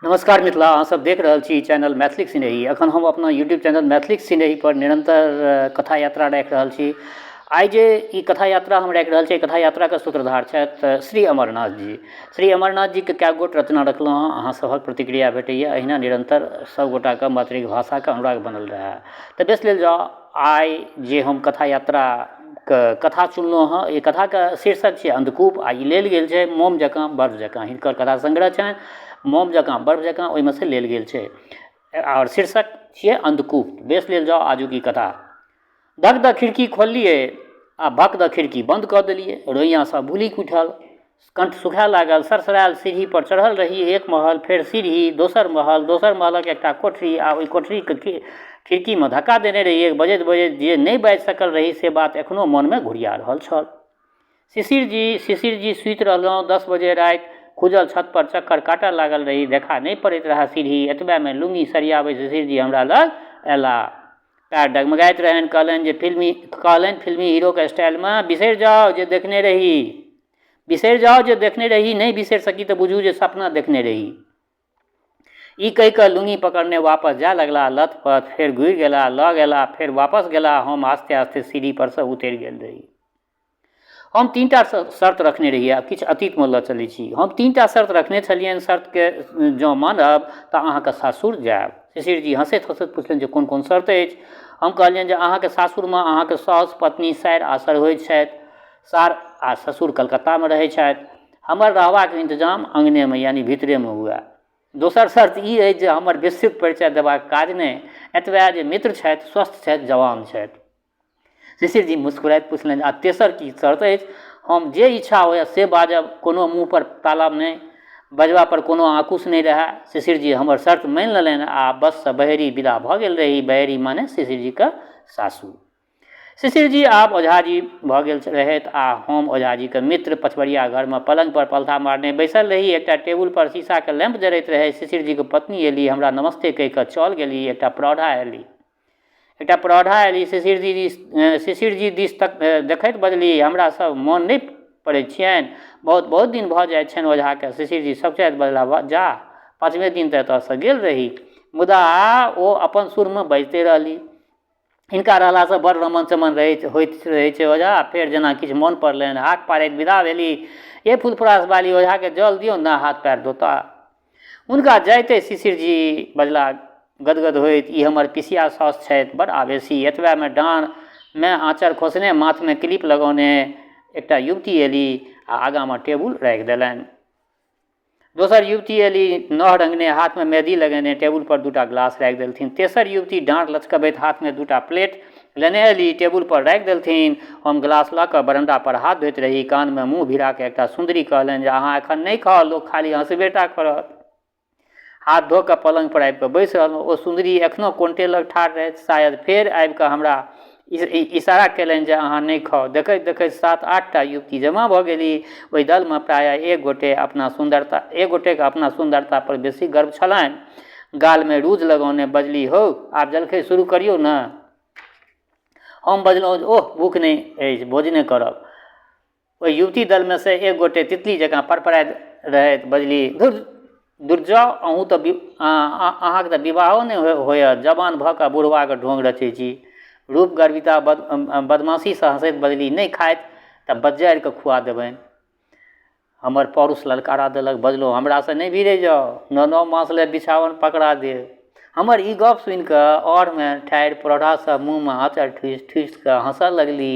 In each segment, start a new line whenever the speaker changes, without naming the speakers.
नमस्कार मिथिला, अहाँ सब देख रहल छी चैनल मैथिलीक सिनेही। अखन हम अपना यूट्यूब चैनल मैथिलीक सिनेही पर निरंतर कथा यात्रा राखि रहल छी। आइ जे ई कथा यात्रा हम राखि रहल छी, कथा यात्राके सूत्रधार छथि श्री अमरनाथ जी। श्री अमरनाथ जीके कए गोट रचना रखलहुँ हँ, अहाँ सभक प्रतिक्रिया भेटैए। अहिना निरंतर सब गोटाके मातृभाषाके अनुराग बनल रहए। तऽ बेस लेल जाउ, आइ जे हम कथा यात्राके कथा चुनलहुँ हँ, एहि कथाके शीर्षक छियै अन्धकूप आ ई लेल गेल छै मोम जकाँ बर्फ जकाँ। हिनकर कथा संग्रह छनि मोम जकाँ बर्फ जकाँ, ओहिमे सँ लेल गेल छै आओर शीर्षक छियै अन्धकूप। बेस लेल जाउ आजुक ई कथा। धक दऽ खिड़की खोललियै आ भक दऽ खिड़की बन्द कऽ देलियै। रोइआँसँ भुलकि उठल, कंठ सुखाए लागल। सरसरायल सीढ़ीपर चढ़ल रही। एक महल, फेर सीढ़ी, दोसर महल, दोसर महलक एकटा कोठरी आ ओहि कोठरीक खिड़कीमे धक्का देने रहियै। बजैत बजैत जे नहि बाजि सकल रही से बात एखनो मोनमे घुरिया रहल छल। शिशिर जी, शिशिर जी, सुति रहलहुँ। 10 बजे राति, खुजल छत पर चक्कर काटऽ लागल रही। देखा नहि पड़ैत रहए सीढ़ी। एतबेमे लुङ्गी सरियाबैत शिशिर जी हमरा लग अयलाह। पैर डगमगाइत रहनि। कहलनि फिल्मी हीरोके स्टाइलमे, बिसरि जाउ जे देखने रही, बिसरि जाउ जे देखने रही। नहि बिसरि सकी तऽ बुझू जे सपना देखने रही। ई कहि कऽ लुङ्गी पकड़ने वापस जाय लगला। लथपथ, फेर घुरि गेला, लऽ गेला, फेर वापस गेला। हम आस्ते आस्ते सीढ़ी परसँ उतरि गेल रही। हम तीनटा शर्त रखने रहियै। आब किछु अतीतमे लऽ चलै छी। हम तीनटा शर्त रखने छलियनि। शर्तके जँ मानब तऽ अहाँके सासुर जायब। शिशिर जी हँसैत हँसैत पुछलनि जे कोन कोन शर्त अछि? हम कहलियनि जे अहाँके सासुरमे अहाँके साउस, पत्नी, सारि आ सरहोजि छथि। सार आ ससुर कलकत्तामे रहै छथि। हमर रहबाक इन्तजाम अङ्गनेमे यानि भीतरेमे हुए। दोसर शर्त ई अछि जे हमर विस्तृत परिचय देबाक काज नहि, एतबे जे मित्र छथि, स्वस्थ छथि, जवान छथि। शिशिर जी मुस्कुराइत पुछलनि, आ तेसर की शर्त अछि? हम जे इच्छा होअए से बाजब, कोनो मुँहपर ताला नहि, बजबापर कोनो आकुश नहि रहए। शिशिर जी हमर शर्त मानि लेलनि आ बससँ बहेरी विदा भऽ गेल रही। बहेरी माने शिशिर जीके सासुर। शिशिर जी आब ओझाजी भऽ गेल रहथि आ हम ओझाजीके मित्र। पछबरिया घरमे पलङ्गपर पलथा मारने बैसल रही। एकटा टेबुलपर शीशाके लैम्प जरैत रहै। शिशिर जीके पत्नी एली, हमरा नमस्ते कहि कऽ चल गेली। एकटा प्रौढ़ा एली। शिशिर जी दिस तक देखैत बजली, हमरा सब मोन नहि पड़ै छियनि? बहुत बहुत दिन भऽ जाइ छनि ओझाके। शिशिर जी सकुचाइत बजला, जा, पाँचमे दिन तऽ एतऽसँ गेल रही। मुदा ओ अपन सुरमे बजिते रहली, हिनका रहलासँ बड़ रमन चमन रहै होइत रहै छै ओझा। फेर जेना किछु मोन पड़लनि, हाक पाड़ैत विदा भेली, ए फुलफुरास बाली, ओझाके जल दियौ ने, हाथ पैर धोता। हुनका जाइते शिशिर जी बजला गदगद होइत, ई हमर पिसिया साउस छथि, बड़ आवेशी। एतबेमे डाँड़मे आँचर खोसने, माथमे क्लिप लगौने एकटा युवती एली आ आगाँमे टेबुल राखि देलनि। दोसर युवती एली, नह रंगने, हाथमे मेहदी लगेने, टेबुल पर दूटा ग्लास राखि देलथिन। तेसर युवती डाँड़ लचकबैत हाथमे दूटा प्लेट लेने एली, टेबुल पर राखि देलथिन। हम ग्लास लऽ कऽ बरण्डा पर हाथ धोइत रही। कानमे मुँह भिड़ा कऽ एकटा सुन्दरी कहलनि जे अहाँ एखन नहि खाउ, लोक खाली हँसबे टा करत। हाथ धो कऽ पलङ्ग पर आबि कऽ बैसि रहलहुँ। ओ सुन्दरी एखनो कोन्टे लग ठाढ़ रहथि। शायद फेर आबि कऽ हमरा इशारा कयलनि जे अहाँ नहि खाउ। देखैत देखैत 7-8 टा युवती जमा भऽ गेली। ओहि दलमे प्रायः एक गोटेके अपना सुन्दरता पर बेसी गर्व छलनि। गालमे रूज लगौने बजली, हौ, आब जलखै शुरू करियौ ने। हम बजलहुँ, ओह, भूख नहि अछि, भोजने करब। ओहि युवती दलमे से एक गोटे तितली जकाँ पड़पड़ाइत रहैत बजली, धुर दुर जाउ, अहूँ तऽ अहाँके तऽ विवाहो नहि होयत, जवान भऽ कऽ बुढ़बाके ढोंग रचै छी। रूप गर्विता बदमाशीसँ हँसैत बजली, नहि खाइत तऽ बज्जारि कऽ खुआ देबनि। हमर पौरुष ललकारा देलक। बजलहुँ, हमरासँ नहि भिड़ै जाउ, 9-9 मास लए बिछावन पकड़ा देब। हमर ई गप सुनिकऽ अढ़मे ठाढ़ि प्रौढ़ा सब मुँहमे आँचर ठूसि ठूसि कऽ हँसऽ लगली।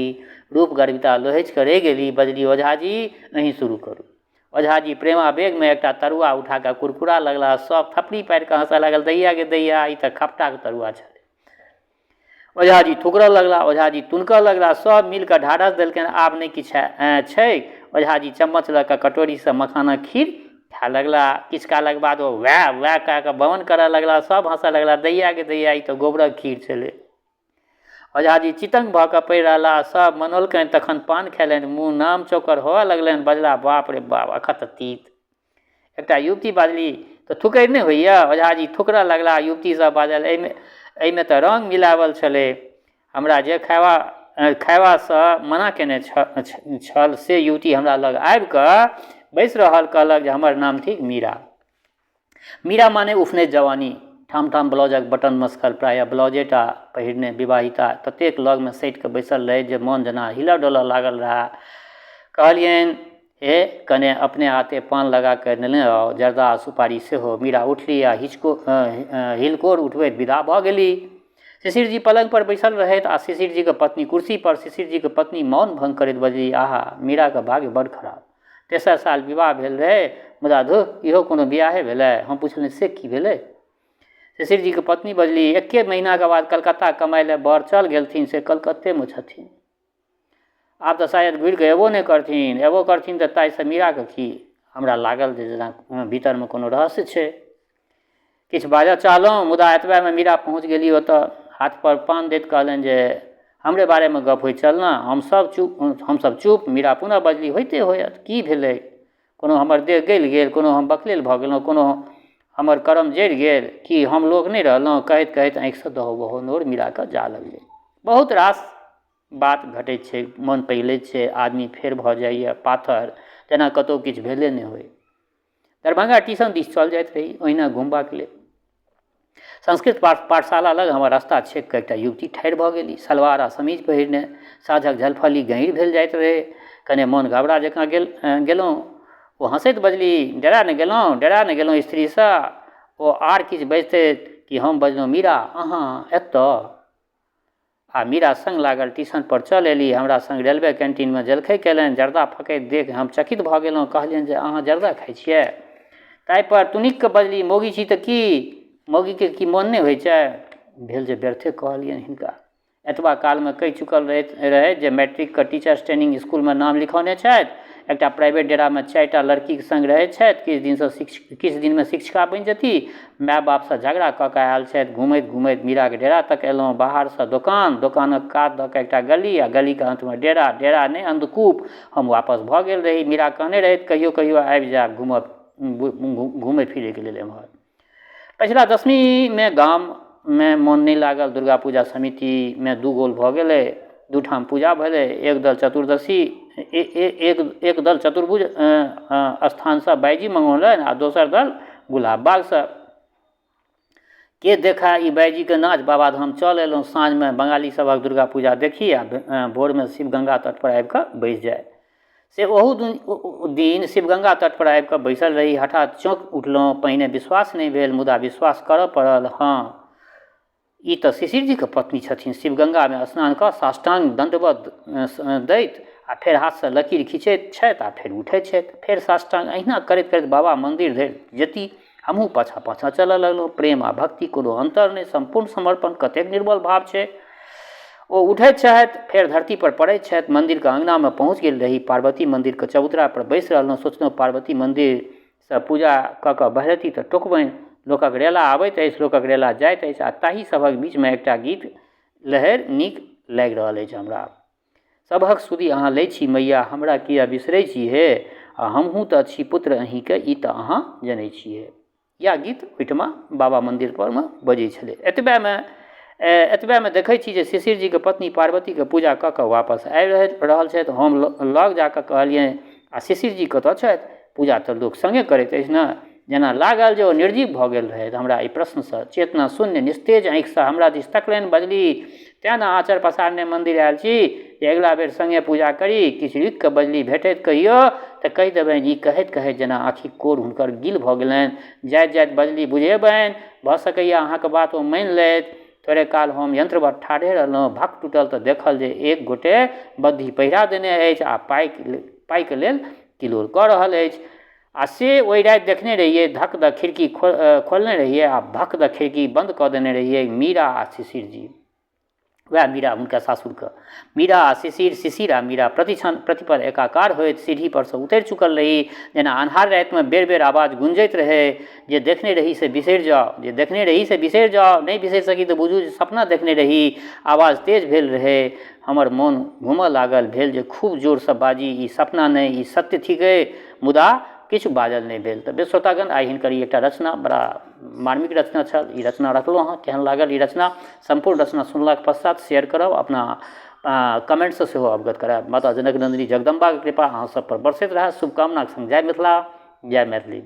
रूप गर्विता लोहछि कऽ रहि गेली। बजली, ओझाजी, अहीं शुरू करू। ओझाजी प्रेमावेगमे एकटा तरुआ उठा कऽ कुरकुरा लगला। सब थपड़ी पाड़ि कऽ हँसऽ लागल, दैया गे दैया, ई तऽ खपटाके तरुआ छलै। ओझाजी थुकरऽ लगला, ओझाजी तुनकऽ लगला। सब मिल कऽ ढाढ़स देलकनि, आब नहि किछु छै। ओझाजी चम्मच लऽ कऽ कटोरीसँ मखानक खीर खाय लगला। किछु कालक बाद ओ वएह वएह कए कऽ बमन करऽ लगला। सब हँसऽ लगला, दैया गे दैया, ई तऽ गोबरक खीर छलै। ओझाजी चितङ्ग भऽ कऽ पड़ि रहला। सब मनौलकनि, तखन पान खेलनि। मुँह नाम चौकर होअ लगलनि। बजला, बाप रे बाप, अखत तीत। एकटा युवती बाजली, तऽ थुकरि नहि होइए? ओझाजी थुकरऽ लगला। युवती सब बाजल, एहिमे एहिमे तऽ रङ्ग मिलाओल छलै। हमरा जे खयबासँ मना केने छल से युवती हमरा लग आबि कऽ बैसि रहल। कहलक जे हमर नाम थिक मीरा। मीरा माने उफनैत जवानी, ठाम-ठाम ब्लाउजक बटन मसकल, प्रायः ब्लाउजेटा पहिरने विवाहिता ततेक लगमे सटि कऽ बैसल रहथि जे मोन जेना हिलऽ-डोलऽ लागल रहए। कहलियनि, हे, कने अपने हाथे पान लगा कऽ नेने आउ, जर्दा आ सुपारी सेहो। मीरा उठली आ हिलकोर उठबैत विदा भऽ गेली। शिशिरजी पलङ्ग पर बैसल रहथि आ शिशिरजीक पत्नी कुर्सी पर। शिशिरजीक पत्नी मौन भंग करैत बजली, आहा, मीराक भाग्य बड्ड खराब। तेसर साल विवाह भेल रहै, मुदा धुः, इहो कोनो बियाहे भेलै? हम पुछलियनि, से की भेलै? शिशिरजीक पत्नी बजली, एक्के महीनाक बाद कलकत्ता कमाइ लए बर चल गेलथिन, से कलकत्तेमे छथिन। आब तऽ शायद घुरि कऽ एबो नहि करथिन। एबो करथिन तऽ ताहिसँ मीराके की? हमरा लागल जे जेना भीतरमे कोनो रहस्य छै। किछु बाजऽ चाहलहुँ, मुदा एतबेमे मीरा पहुँच गेली ओतऽ। हाथपर पान दैत कहलनि जे हमरे बारेमे गप होइत छल ने? हमसभ चुप। मीरा पुनः बजली, होइते होयत। की भेलै? कोनो हमर देह गलि गेल? कोनो हम बकलेल भऽ गेलहुँ? कोनो हमर करम जरि गेल? की हम लोक नहि रहलहुँ? कहैत कहैत आँखिसँ दहो बहो नोर मीराके जा लगलै। बहुत रास बात घटै छै, मन पिघलै छै, आदमी फेर भऽ जाइए पाथर, जेना कतहु किछु भेले नहि होइ। दरभंगा टीशन दिस चल जाइत रही ओहिना घुमबाक लेल। संस्कृत पाठशाला लग हमर रास्ता छेकि कऽ एकटा युवती ठाढ़ि भऽ गेली, सलवार आ समीज पहिरने। साँझक झलफली गहीँर भेल जाइत रहै। कने मोन घबरा जकाँ गेलहुँ। ओ हँसैत बजली, डेरा ने गेलहुँ? डेरा ने गेलहुँ स्त्रीसँ? ओ आर किछु बजितथि कि हम बजलहुँ, मीरा, अहाँ एतऽ? आ मीरा संग लागल टीशन पर चल एली। हमरा संग रेलवे कैंटीनमे जलखै केलनि। जर्दा फँकैत देखि हम चकित भऽ गेलहुँ। कहलियनि जे अहाँ जर्दा खाइ छियै? ताहिपर तुनकि कऽ बजली, मौगी छी तऽ की? मौगीके की मोन नहि होइ छै? भेल जे व्यर्थे कहलियनि हिनका। एतबा कालमे कहि चुकल रहथि जे मैट्रिकके टीचर्स ट्रेनिंग स्कूलमे नाम लिखौने छथि। एकटा प्राइवेट डेरामे 4टा लड़कीक संग रहैत छथि। किछु दिनमे शिक्षिका बनि जेती। माय बापसँ झगड़ा कऽ कऽ आयल छथि। घुमैत घुमैत मीराके डेरा तक एलहुँ। बाहरसँ दोकान, दोकानक कात दऽ कऽ एकटा गली आ गलीके अन्तमे डेरा। डेरा नहि, अन्धकूप। हम वापस भऽ गेल रही। मीरा कहने रहथि, कहियो कहियो आबि जायब घुमै फिरैके लेल एम्हर। पछिला दशमीमे गाममे मोन नहि लागल। दुर्गा पूजा समितिमे 2 गोल भऽ गेलै। 2 ठाम पूजा भेलै। एक दल चतुर्दशी एक दल चतुर्भुज स्थानसँ बाइजी मङ्गौलनि आ दोसर दल गुलाब बागसँ। के देखा ई बाइजीके नाच? बाबाधाम चल एलहुँ। साँझमे बंगाली सभक दुर्गा पूजा देखी आ भोरमे शिवगंगा तटपर आबि कऽ बैसि जाइ। से ओहू दिन शिवगंगा तटपर आबि कऽ बैसल रही। हठात चौंकि उठलहुँ। पहिने विश्वास नहि भेल, मुदा विश्वास करऽ पड़ल। हँ, ई तऽ शिशिरजीके पत्नी छथिन। शिवगंगामे स्नान कऽ साष्टांग दण्डवत दैत आ फेर हाथसँ लकीर खींचैत छथि आ फेर उठैत छथि, फेर साष्टांग। अहिना करैत करैत बाबा मन्दिर धरि जेती। हमहूँ पाछाँ पाछाँ चलऽ लगलहुँ। प्रेम आ भक्ति कोनो अन्तर नहि, सम्पूर्ण समर्पण। कतेक निर्मल भाव छै। ओ उठैत छथि, फेर धरती पर पड़ैत छथि। मन्दिरके अङ्गनामे पहुँच गेल रही। पार्वती मन्दिरके चबूतरा पर बैसि रहलहुँ। सोचलहुँ पार्वती मन्दिरसँ पूजा कऽ कऽ बहरती तऽ टोकबनि। लोकक रेला आबैत अछि, लोकक रेला जाइत अछि आ ताहि सभक बीचमे एकटा गीत लहरि नीक लागि रहल अछि हमरा। सबहक सुधि अहाँ लै छी मैया, हमरा किया बिसरै छी हे, आ हमहूँ तऽ छी पुत्र अहीँके, ई तऽ अहाँ जनै छी हे। इएह गीत ओहिठमा बाबा मन्दिर परमे बजै छलै। एतबेमे देखै छी जे शिशिर जीके पत्नी पार्वतीके पूजा कऽ कऽ वापस आबि रहल छथि। हम लग जाकऽ कहलियनि, आ शिशिर जी कतऽ छथि? पूजा तऽ लोक सङ्गे करैत अछि ने। जेना लागल जे ओ निर्जीव भऽ गेल रहथि हमरा एहि प्रश्नसँ। चेतना शून्य निस्तेज आँखिसँ हमरा दिस तकलनि। बजली, तेँ ने आँचर पसारने मन्दिर आयल छी जे अगिला बेर सङ्गे पूजा करी। किछु रुकि कऽ बजली, भेटैत कहियो तऽ कहि देबनि। ई कहैत कहैत जेना आँखिक कोर हुनकर गील भऽ गेलनि। जाइत जाइत बजली, बुझेबनि, भऽ सकैए अहाँके बात ओ मानि लेत। थोड़े काल हम यन्त्रवत ठाढ़े रहलहुँ। भक टूटल तऽ देखल जे एक गोटे बद्धी पहिरा देने अछि आ पाइके लेल किलोल कऽ रहल अछि। आ से ओहि राति देखने रहियै, धक दऽ खिड़की खोलने रहियै आ भक दऽ खिड़की बन्द कऽ देने रहियै। मीरा आ शिशिर जी, वएह मीरा हुनका सासुरके मीरा आ शिशिर, शिशिर आ मीरा प्रतिक्षण प्रतिपल एकाकार होइत सीढ़ी परसँ उतरि चुकल रही। जेना अन्हार रातिमे बेर बेर आवाज गुंजैत रहै, जे देखने रही से बिसरि जाउ, जे देखने रही से बिसरि जाउ, नहि बिसरि सकी तऽ बुझू जे सपना देखने रही। आवाज तेज भेल रहै। हमर मोन घूमऽ लागल। भेल जे खूब जोरसँ बाजी, ई सपना नहि, ई सत्य थिकै। मुदा किछु बाजल नहि भेल। तऽ श्रोतागण, आइ हिनकर ई एकटा रचना बड़ा मार्मिक रचना छल, ई रचना रखलहुँ हँ। केहन लागल ई रचना? सम्पूर्ण रचना सुनलाक पश्चात शेयर करब, अपना कमेन्टसँ सेहो अवगत करायब। माता जनक नन्दिनी जगदम्बाके कृपा अहाँ सब पर बरसैत रहए, शुभकामनाके संग जय मिथिला, जय मैथिली।